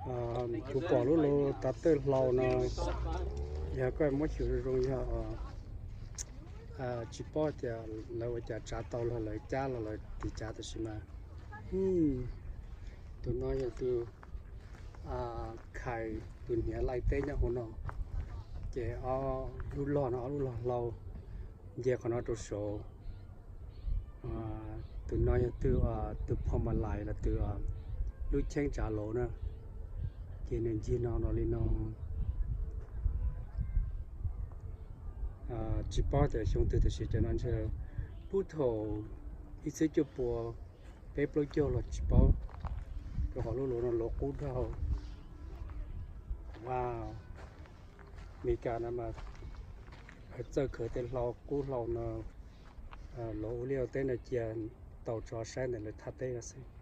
Kuv pom lub luv tav tawj hlau no, yog koj muab xyuas zoo zoo yog tsis paub tias lawv ua cas tsav tau los lawv cab los lawv tiv cav tab sis mas tus no yog tus khais tus hniav laij teb nyob hauv no, ces ob lub log no ob lub log hlau nce qhov no rau saud. Tus no yog tus, tus phom ma lais los tus lub cheeb tsav laus na, ces nws ncig no no li no. Tsis paub tias xyoo twg tab sis cov no ntshe puag thaum ib txhiab cuaj pua peb plaub caug los tsis paub, rau qhov lub luv no luv qub dhau. Wow, Meskas no mas txawj khaws tej hlau qub hlau no luv ua liaj ua teb no cia tau tso saib ntawm lawv thaj teb no xwb.